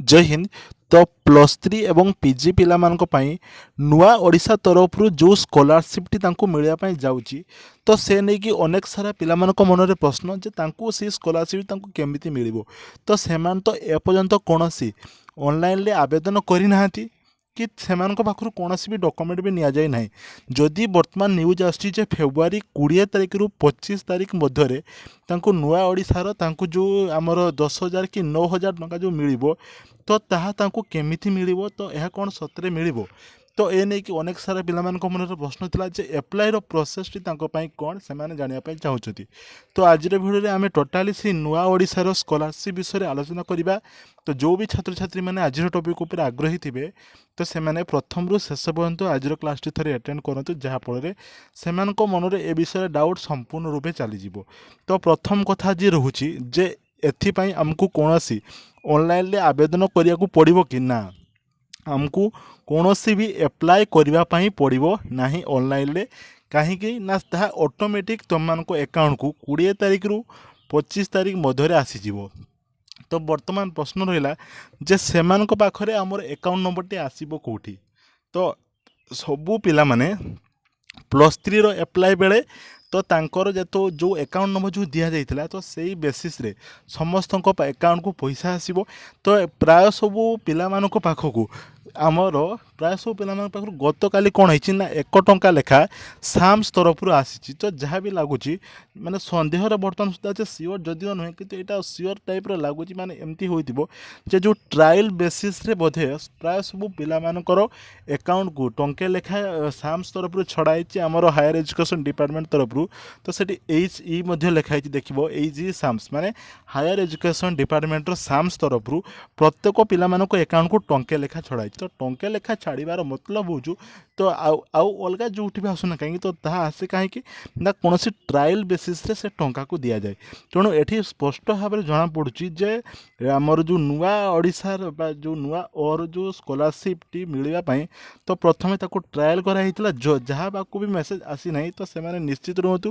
ଜୟ ହିନ୍ଦ। ତ +3 ଏବଂ ପିଜି ପିଲାମାନଙ୍କ ପାଇଁ ନୂଆ ଓଡ଼ିଶା ତରଫରୁ ଯେଉଁ ସ୍କଲାରସିପ୍ଟି ତାଙ୍କୁ ମିଳିବା ପାଇଁ ଯାଉଛି, ତ ସେ ନେଇକି ଅନେକ ସାରା ପିଲାମାନଙ୍କ ମନରେ ପ୍ରଶ୍ନ ଯେ ତାଙ୍କୁ ସେଇ ସ୍କଲାରସିପ୍ ତାଙ୍କୁ କେମିତି ମିଳିବ? ତ ସେମାନେ ତ ଏପର୍ଯ୍ୟନ୍ତ କୌଣସି ଅନଲାଇନ୍ରେ ଆବେଦନ କରିନାହାନ୍ତି କି ସେମାନଙ୍କ ପାଖରୁ କୌଣସି ବି ଡକୁମେଣ୍ଟ ବି ନିଆଯାଇ ନାହିଁ। ଯଦି ବର୍ତ୍ତମାନ ନ୍ୟୁଜ୍ ଆସୁଛି ଯେ ଫେବୃଆରୀ 20 ତାରିଖରୁ 25 ତାରିଖ ମଧ୍ୟରେ ତାଙ୍କୁ ନୂଆ ଓଡ଼ିଶାର ତାଙ୍କୁ ଯେଉଁ ଆମର 10,000 କି 9,000 ଟଙ୍କା ଯେଉଁ ମିଳିବ, ତ ତାହା ତାଙ୍କୁ କେମିତି ମିଳିବ? ତ ଏହା କ'ଣ ସତରେ ମିଳିବ? ତ ଏ ନେଇକି ଅନେକ ସାରା ପିଲାମାନଙ୍କ ମନରେ ପ୍ରଶ୍ନ ଥିଲା ଯେ ଆପ୍ଲାଏର ପ୍ରୋସେସ୍ଟି ତାଙ୍କ ପାଇଁ କ'ଣ, ସେମାନେ ଜାଣିବା ପାଇଁ ଚାହୁଁଛନ୍ତି। ତ ଆଜିର ଭିଡ଼ିଓରେ ଆମେ ଟୋଟାଲି ସେଇ ନୂଆ ଓଡ଼ିଶାର ସ୍କଲାରସିପ୍ ବିଷୟରେ ଆଲୋଚନା କରିବା। ତ ଯେଉଁ ବି ଛାତ୍ରଛାତ୍ରୀମାନେ ଆଜିର ଟପିକ୍ ଉପରେ ଆଗ୍ରହୀ ଥିବେ, ତ ସେମାନେ ପ୍ରଥମରୁ ଶେଷ ପର୍ଯ୍ୟନ୍ତ ଆଜିର କ୍ଲାସ୍ଟି ଥରେ ଆଟେଣ୍ଡ କରନ୍ତୁ, ଯାହାଫଳରେ ସେମାନଙ୍କ ମନରେ ଏ ବିଷୟରେ ଡାଉଟ୍ ସମ୍ପୂର୍ଣ୍ଣ ରୂପେ ଚାଲିଯିବ। ତ ପ୍ରଥମ କଥା ଯିଏ ରହୁଛି ଯେ ଏଥିପାଇଁ ଆମକୁ କୌଣସି ଅନଲାଇନ୍ରେ ଆବେଦନ କରିବାକୁ ପଡ଼ିବ କି ନା? ଆମକୁ କୌଣସି ବି ଆପ୍ଲାଏ କରିବା ପାଇଁ ପଡ଼ିବ ନାହିଁ ଅନଲାଇନ୍ରେ। କାହିଁକି ନା ତାହା ଅଟୋମେଟିକ୍ ତୁମମାନଙ୍କ ଆକାଉଣ୍ଟକୁ 20 ତାରିଖରୁ 25 ତାରିଖ ମଧ୍ୟରେ ଆସିଯିବ। ତ ବର୍ତ୍ତମାନ ପ୍ରଶ୍ନ ରହିଲା ଯେ ସେମାନଙ୍କ ପାଖରେ ଆମର ଆକାଉଣ୍ଟ ନମ୍ବରଟି ଆସିବ କେଉଁଠି? ତ ସବୁ ପିଲାମାନେ +3ର ଆପ୍ଲାଏ ବେଳେ ତ ତାଙ୍କର ଯେତେ ଯେଉଁ ଆକାଉଣ୍ଟ ନମ୍ବର ଯେଉଁ ଦିଆଯାଇଥିଲା, ତ ସେଇ ବେସିସ୍ରେ ସମସ୍ତଙ୍କ ଆକାଉଣ୍ଟକୁ ପଇସା ଆସିବ। ତ ପ୍ରାୟ ସବୁ ପିଲାମାନଙ୍କ ପାଖକୁ, ଆମର ପ୍ରାୟ ସବୁ ପିଲାମାନଙ୍କ ପାଖରୁ ଗତକାଲି କ'ଣ ହେଇଛି ନା 1 ଟଙ୍କା ଲେଖା ସାମ୍ସ ତରଫରୁ ଆସିଛି। ତ ଯାହା ବି ଲାଗୁଛି, ମାନେ ସନ୍ଦେହର ବର୍ତ୍ତମାନ ସୁଦ୍ଧା ଯେ ସିଓର ଯଦିଓ ନୁହେଁ, କିନ୍ତୁ ଏଇଟା ସିଓର ଟାଇପ୍ର ଲାଗୁଛି, ମାନେ ଏମିତି ହୋଇଥିବ ଯେ ଯେଉଁ ଟ୍ରାଏଲ୍ ବେସିସ୍ରେ ବୋଧେ ପ୍ରାୟ ସବୁ ପିଲାମାନଙ୍କର ଆକାଉଣ୍ଟକୁ ଟଙ୍କେ ଲେଖା ସାମ୍ସ ତରଫରୁ ଛଡ଼ା ହେଇଛି, ଆମର ହାୟର ଏଜୁକେସନ୍ ଡିପାର୍ଟମେଣ୍ଟ ତରଫରୁ। ତ ସେଠି ଏଚ୍ ଇ ମଧ୍ୟ ଲେଖା ହେଇଛି, ଦେଖିବ, ଏଚ୍ ଇ ସାମ୍ସ, ମାନେ ହାୟର ଏଜୁକେସନ୍ ଡିପାର୍ଟମେଣ୍ଟର ସାମ୍ସ ତରଫରୁ ପ୍ରତ୍ୟେକ ପିଲାମାନଙ୍କ ଆକାଉଣ୍ଟକୁ ଟଙ୍କେ ଲେଖା ଛଡ଼ା ହେଇଛି। ତ ଟଙ୍କେ ଲେଖା ଛାଡ଼ିବାର ମତଲବ ହେଉଛି ତ ଆଉ ଅଲଗା ଯେଉଁଠି ବି ଆସୁନା କାହିଁକି, ତ ତାହା ଆସେ କାହିଁକି ନା କୌଣସି ଟ୍ରାଏଲ୍ ବେସିସ୍ରେ ସେ ଟଙ୍କାକୁ ଦିଆଯାଏ। ତେଣୁ ଏଠି ସ୍ପଷ୍ଟ ଭାବରେ ଜଣାପଡ଼ୁଛି ଯେ ଆମର ଯେଉଁ ନୂଆ ଓଡ଼ିଶାର ବା ଯେଉଁ ନୂଆ ଅର ଯେଉଁ ସ୍କଲାରସିପ୍ଟି ମିଳିବା ପାଇଁ ତ ପ୍ରଥମେ ତାକୁ ଟ୍ରାଏଲ୍ କରାହେଇଥିଲା। ଯାହା ପାଖକୁ ବି ମେସେଜ୍ ଆସିନାହିଁ, ତ ସେମାନେ ନିଶ୍ଚିତ ରୁହନ୍ତୁ,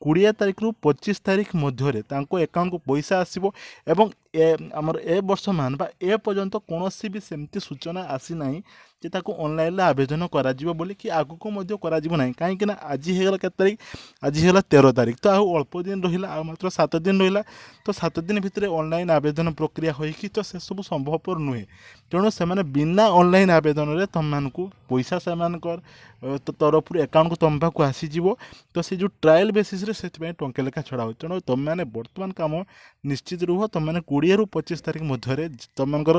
20 ତାରିଖରୁ 25 ତାରିଖ ମଧ୍ୟରେ ତାଙ୍କ ଆକାଉଣ୍ଟକୁ ପଇସା ଆସିବ। ଏବଂ ଏ ଆମର ଏ ବର୍ଷ ମାନ ବା ଏ ପର୍ଯ୍ୟନ୍ତ କୌଣସି ବି ସେମିତି ସୂଚନା ଆସିନାହିଁ ଯେ ତାକୁ ଅନଲାଇନ୍ରେ ଆବେଦନ କରାଯିବ ବୋଲି, କି ଆଗକୁ ମଧ୍ୟ କରାଯିବ ନାହିଁ। କାହିଁକି ନା ଆଜି ହେଇଗଲା କେତେ ତାରିଖ? ଆଜି ହେଇଗଲା 13 ତାରିଖ। ତ ଆଉ ଅଳ୍ପ ଦିନ ରହିଲା, ଆଉ ମାତ୍ର 7 ଦିନ ରହିଲା। ତ 7 ଦିନ ଭିତରେ ଅନଲାଇନ୍ ଆବେଦନ ପ୍ରକ୍ରିୟା ହୋଇକି ତ ସେସବୁ ସମ୍ଭବପର ନୁହେଁ। ତେଣୁ ସେମାନେ ବିନା ଅନଲାଇନ୍ ଆବେଦନରେ ତୁମମାନଙ୍କୁ ପଇସା ସେମାନଙ୍କର ତରଫରୁ ଆକାଉଣ୍ଟକୁ ତୁମ ପାଖକୁ ଆସିଯିବ। ତ ସେ ଯେଉଁ ଟ୍ରାଏଲ୍ ବେସିସ୍ରେ ସେଥିପାଇଁ ଟଙ୍କା ଲେଖା ଛଡ଼ା ହେଉଛି। ତେଣୁ ତୁମେମାନେ ବର୍ତ୍ତମାନ କାମ ନିଶ୍ଚିତ ରୁହ, ତୁମେମାନେ 20ରୁ 25 ତାରିଖ ମଧ୍ୟରେ ତୁମମାନଙ୍କର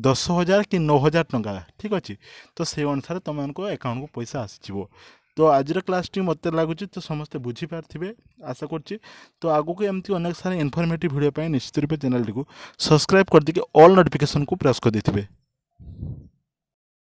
10,000 କି 9,000 ଟଙ୍କା, ଠିକ୍ ଅଛି, ତ ସେଇ ଅନୁସାରେ ତୁମମାନଙ୍କ ଆକାଉଣ୍ଟକୁ ପଇସା ଆସିଯିବ। ତ ଆଜିର କ୍ଲାସ୍ଟି ମୋତେ ଲାଗୁଛି ତ ସମସ୍ତେ ବୁଝିପାରିଥିବେ, ଆଶା କରୁଛି। ତ ଆଗକୁ ଏମିତି ଅନେକ ସାରା ଇନଫର୍ମେଟିଭ୍ ଭିଡ଼ିଓ ପାଇଁ ନିଶ୍ଚିତ ରୂପେ ଚ୍ୟାନେଲଟିକୁ ସବସ୍କ୍ରାଇବ୍ କରିଦେଇକି ଅଲ୍ ନୋଟିଫିକେସନ୍କୁ ପ୍ରେସ୍ କରିଦେଇଥିବେ।